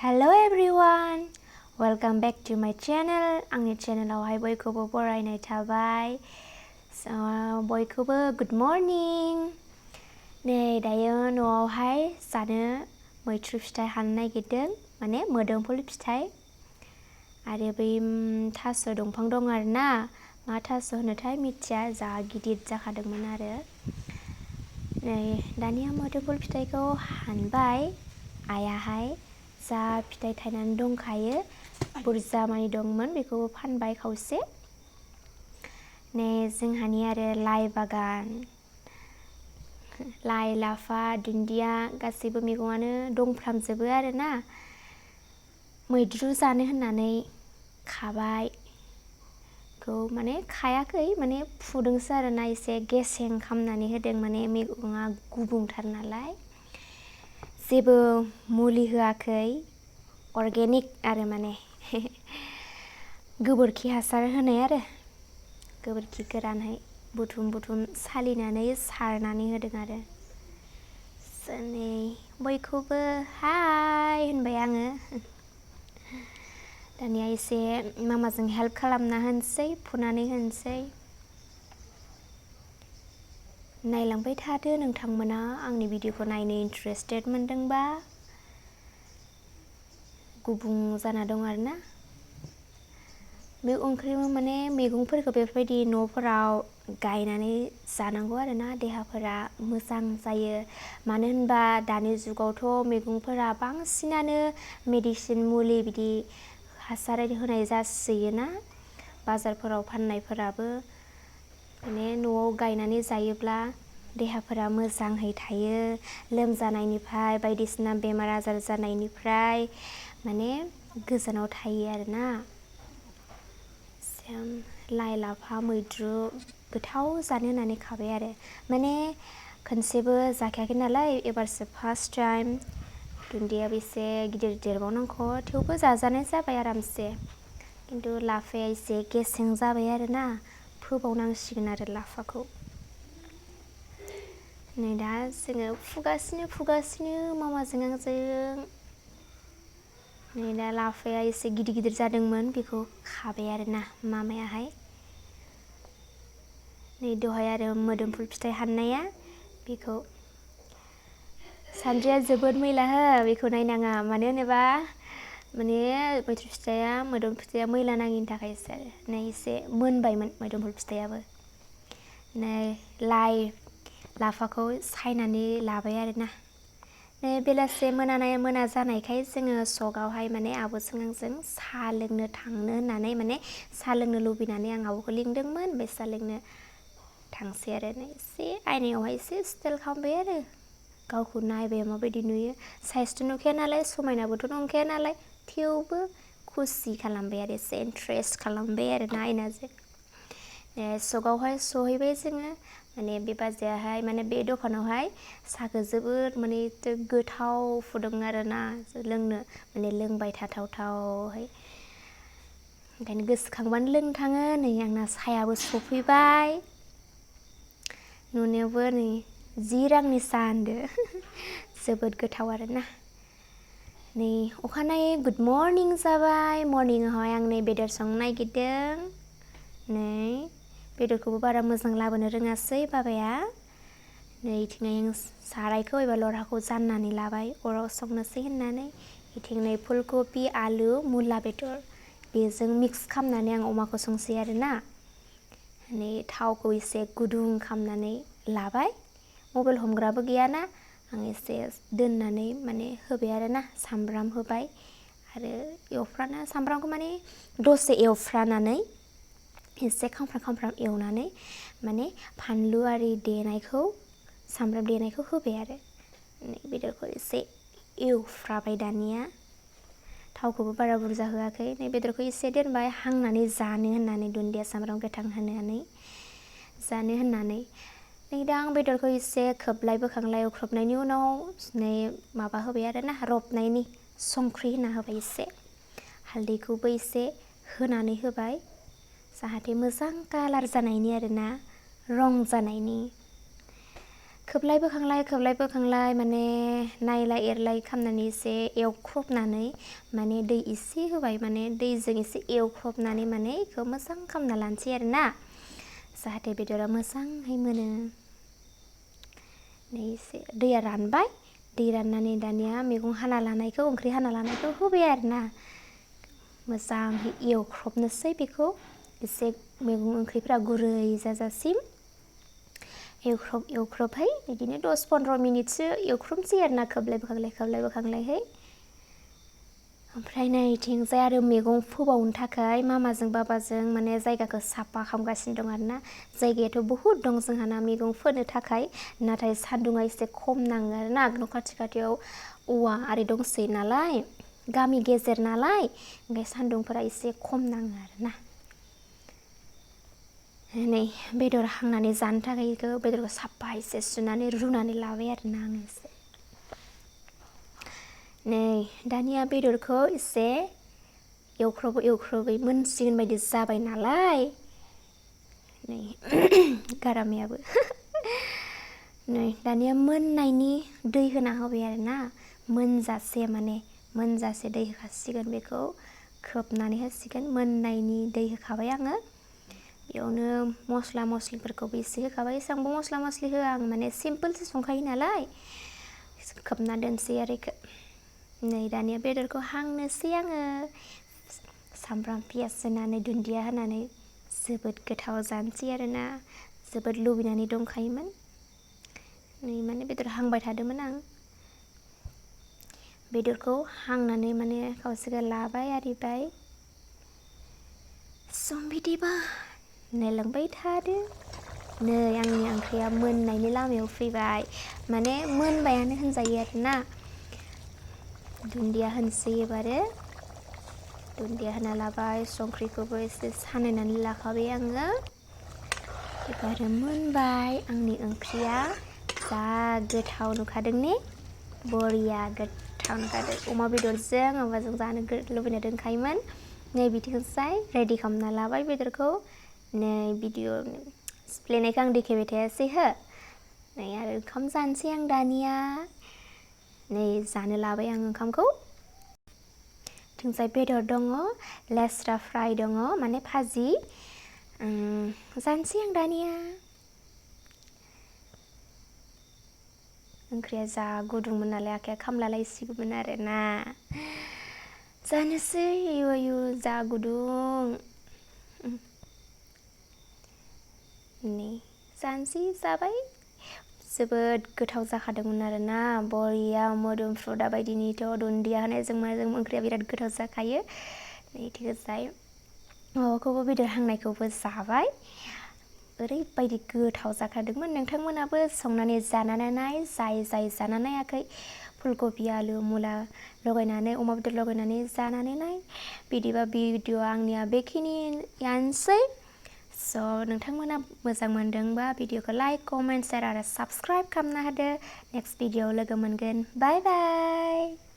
Hello everyone, welcome back to my channel. आंनि चेनेलावहाय बयखौबो बरायनाय थाबाय. बयखौबो good morning. नै दायो न'आवहाय जानो मैथ्रु फिथाइ हानो नागिरदों, माने मोदोमफुल फिथाइ. आरो बै थास' दंफां दं आरोना, मा थास' होनोथाय मिथिया, जा गिदिर जाखादोंमोन आरो. नै दानिया मोदोमफुल फिथाइखौ हानबाय आइयाहाय. जा फिथाइ थायनानै दंखायो, बुरजा मानि दंमोन, बेखौबो फानबाय खावसे. नै जोंहानि आरो लाइ बागान, लाइ लाफा दुन्दिया गासैबो मैगङानो दंफ्रामजोबो आरोना. मैद्रु जानो होननानै खाबाय, माने खायाखै, माने फुदोंसो आरोना, एसे गेसें खालामनानै होदों, माने मैगङा गुबुंथार नालाय. जेबो मुलि होआखै, अर्गेनिक आरो माने गोबोरखि हासार होनाय आरो, गोबोरखि गोरानहाय बुथुम बुथुम सालिनानै सारनानै होदों आरो. नै बयखौबो हाय होनबाय आङो. दानिया एसे मामाजों हेल्प खालामना होनोसै, फुनानै होनोसै. नायलांबाय थादो नोंथांमोना, आंनि भिडिअखौ नायनो इन्टारेस्टेड मोनदोंबा. गुबुं जाना दं आरोना. बे माने मैगंफोरखौ बेफोरबायदि न'फोराव गायनानै जानांगौ आरोना, देहाफोरा मोजां जायो. मानो होनबा दानि जुगावथ' मैगंफोरा बांसिनानो मेडिसिन मुलि बिदि हासार होनाय जासोयोना. बाजारफोराव फाननायफोराबो माने न'आव गायनानै जायोब्ला देहाफोरा मोजाङै थायो. लोमजानायनिफ्राय बायदिसिना बेमार आजार जानायनिफ्राय माने गोजानाव थायो आरोना. लाइ लाफा मैद्रु गोथाव जानो होननानै खाबाय आरो, माने खनसेबो जाखायाखै नालाय, एबारसो फार्स्ट टाइम. दुन्दियाबो एसे गिदिर देरबावनांगौ, थेवबो जाजानाय जाबाय आरामसे. खिन्थु लाफाया एसे गेसें जाबाय आरोना, फोबावनांसिगोन आरो लाफाखौ. नै दा जोङो फुगासिनो मामाजों आंजों. नै दा लाफाया एसे गिदिर गिदिर जादोंमोन, बेखौ खाबाय आरोना मामायाहाय. नै दहाय आरो मोदोमफुल फिथाइ हाननाया, बेखौ सान्द्रिया जोबोद मैला हो, बेखौ नायनाङा. मानो होनोबा माने मैथ्रु फिथाइया, मोदोमफुल फिथाइया मैला नाङिनि थाखायसो आरो. नै एसे मोनबायमोन मोदोमफुल फिथाइयाबो. नै लाइ लाफाखौ सायनानै लाबाय आरोना. नै बेलासे मोना जानायखाय जोङो सकआवहाय माने आब'जों आंजों साहा लोंनो थांनो होननानै, माने साहा लोंनो लुबैनानै आं आब'खौ लिंदोंमोन. बे साहा लोंनो थांसै आरो. नै एसे आयनायावहाय एसे स्टाइल खालामबाय आरो, गावखौ नायबाय माबायदि नुयो. साइसथ' नुखाया नालाय, समायनाबोथ' नंखाया नालाय, थेवबो खुसि खालामबाय आरो, एसे इन्ट्रेस्ट खालामबाय आरो ना आयनाजों. सकआवहाय सहैबाय जोङो. माने बे बाजैयाहाय, माने बे दखानावहाय साहाखौ जोबोद माने गोथाव फुदुङो आरोना, लोंनो माने लोंबाय थाथावथावहाय. ओंखायनो गोसोखांबानो लोंनो थाङो. नै आंना साहायाबो सफैबाय. नुनायावबो नै 10 रांनि साहा होनदो जोबोद गोथाव आरोना. नै अखानायै गुड मर्निं जाबाय. मर्निंआवहाय आं नै बेदर संनो नागिरदों. नै बेदरखौबो बारा मोजां लाबोनो रोङासै बाबाया. नै इथिंहाय आं सारायखौ एबा लराखौ जाननानै लाबाय, अराव संनोसै होननानै. इथिं नै फुलकबि आलु मुला बेदर, बेजों मिक्स खालामनानै आं अमाखौ संसै आरोना. नै थावखौ एसे गुदुं खालामनानै लाबाय. मबाइल हमग्राबो गैयाना, आं एसे दोननानै माने होबाय आरोना. सामब्राम होबाय आरो सामब्रामखौ माने दसे एवफ्रानानै, एसे खामफ्राम एवनानै माने फानलु आरि देनायखौ, सामब्राम देनायखौ होबाय आरो. नै बेदरखौ एसे एवफ्राबाय दानिया. थावखौबो बारा बुरजा होआखै. नै बेदरखौ एसे दोनबाय हांनानै जानो होननानै, दुन्दिया सामब्राम गोथां होनानै जानो होननानै. नै दा आं बेदरखौ एसे खोबलाय बोखांलाय एवख्रबनायनि उनाव नै माबा होबाय आरोना, रबनायनि संख्रि होना होबाय एसे. हालदैखौबो एसे होनानै होबाय, जाहाथे मोजां कालार जानायनि आरोना, रं जानायनि. खोबलाय बोखांलाय माने नायलाय एरलाय खालामनानै एसे एवख्रबनानै माने दै एसे होबाय माने दैजों एसे एवख्रबनानै माने बेखौ मोजां खालामना लानोसै आरोना जाहाथे बेदरा मोजाङै मोनो। नै एसे दैया रानबाय दै राननानै दानिया मैगं हाना लानायखौ ओंख्रि हाना लानायखौ होबाय आरोना मोजाङै एवख्रबनोसै बेखौ एसे मैगं ओंख्रिफोरा गुरै जाजासिम एवख्रबहाय बिदिनो 10-15 मिनिटसो एवख्रबनोसै आरोना खोबलाय बोखांलायहाय ओमफ्राय नैथिंजाय आरो मैगं फोबावनो थाखाय मामाजों बाबाजों माने जायगाखौ साफा खालामगासिनो दं आरोना जायगायाथ' बहुद दं जोंहाना मैगं फोनो थाखाय नाथाय सान्दुंआ एसे खम नाङो आरोना न' खाथियाव औवा आरि दंसै नालाय गामि गेजेर नालाय ओमफ्राय सान्दुंफोरा एसे खम नाङो आरोना नै बेदर हांनानै जानो थाखाय बेदरखौ साफा एसे सुनानै रुनानै लाबाय आरोना आङो एसे नै दानिया बेदरखौ एसे एवख्रबै मोनसिगोन बायदि जाबाय नालाय नै गारामायाबो नै दानिया मोननायनि दै होना होबाय आरोना मोनजासे दै होखासिगोन बेखौ खोबनानै होसिगोन मोननायनि दै होखाबाय आङो बेयावनो मस्ला मस्लिफोरखौबो एसे होखाबाय एसेबांबो मस्ला मस्लि होआ आं माने सिम्पोलसो संखायो नालाय खोबना दोनसै आरो बेखौ नै दानिया बेदरखौ हांनोसै आङो सामब्राम पियास होनानै दुन्दिया होनानै जोबोद गोथाव जानोसै आरोना जोबोद लुबैनानै दंखायोमोन नै माने बेदर हांबाय थादोंमोन आं बेदरखौ हांनानै माने खावसेखौ लाबाय आरिबाय सम बिदिबा नायलांबाय थादो नै आंनि ओंख्रिया मोननायनि लामायाव फैबाय माने मोनबायानो होनजायो आरोना दुन्दिया होनोसै एबारो दुन्दिया होना लाबाय संख्रिखौबो एसे सानायनानै लाखाबाय आङो एबारो मोनबाय आंनि ओंख्रिया जा गोथाव नुखादों ने बरिया गोथाव नुखादों अमा बेदरजों माबाजों जानो लुबैना दोनखायोमोन नै बिथिंजाय रेडि खालामना लाबाय बेदरखौ नै भिडिअ सिफ्लेनायखौ आं देखायबाय थायासै हो नै आरो ओंखाम जानोसै आं दानिया नै जानो लाबाय आं ओंखामखौ थिंजाय बेदर दङ लेस्रा फ्राय दङ माने भाजि जानोसै आं दानिया ओंख्रिया जा गुदुंमोन नालाय आखाइया खामलालायसिगौमोन आरोना जानोसै आयु जा गुदुं नै जानोसै जाबाय जोबोद गोथाव जाखादोंमोन आरोना बरिया मोदोमफ्रु दाबायदिनिथ' दुन्दिया होनायजों माजों ओंख्रिया बिराद गोथाव जाखायो नै थिगजाय माबाखौबो बेदर हांनायखौबो जाबाय ओरैबायदि गोथाव जाखादोंमोन नोंथांमोनाबो संनानै जानानै नाय जाय जाना नायाखै फुलकबि आलु मुला लगायनानै अमा बेदर लगायनानै जानानै नाय बिदिबा भिडिअ आंनिया बेखिनियानोसै स' नोंथांमोना मोजां मोनदोंबा भिडिअखौ लाइक कमेन्ट शेयार आरो साबस्क्राइब खालामना होदो नेक्स्ट भिडिअआव लोगो मोनगोन बाय बाय